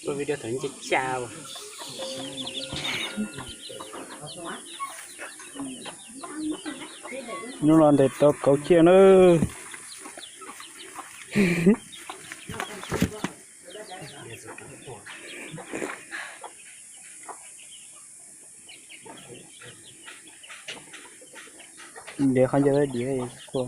Ua video thaum ncaj ncaj. Hnub no ntes tau kauv ciaj na. Diav qhov ncauj diav kua.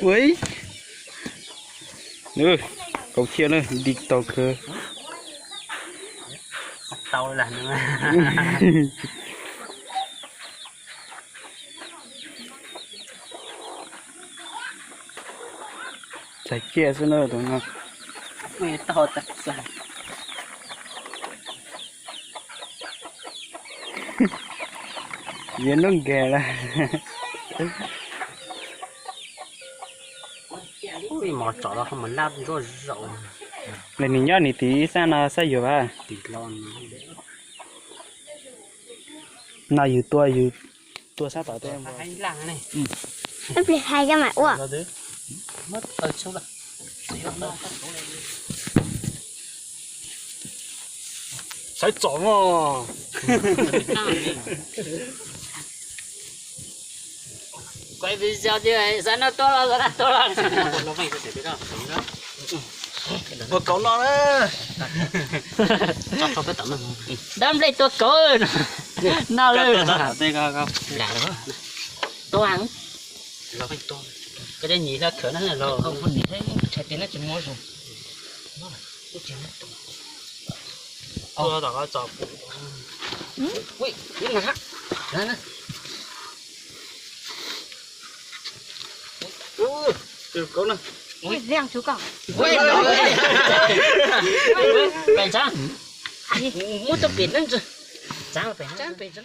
Ui, ui, kauv ciaj na, nti tau kawg. Txais ciaj xwb na tus no. Yuav nub nkag lawm. Lam nim nyob nim tim ib sab no sab yuav vas. No yus tua, yus tua sab tom tej. Ib pliag hais coj mam ua. Sawv tsom mog. Kuv video tias xav noj tuaj los xav noj tuaj los. Tua kauv no na. Dab nplej tua kauv no lawm. Tua heev. Koj cov nyis hla khawv na los. Tua tom ko tsom. Ui, ib na. Tus kauv no. Ui, leej tsum koj. Pem ntsa. Muab tuaj pem neeb ntsa. Ntsa pem ntsa.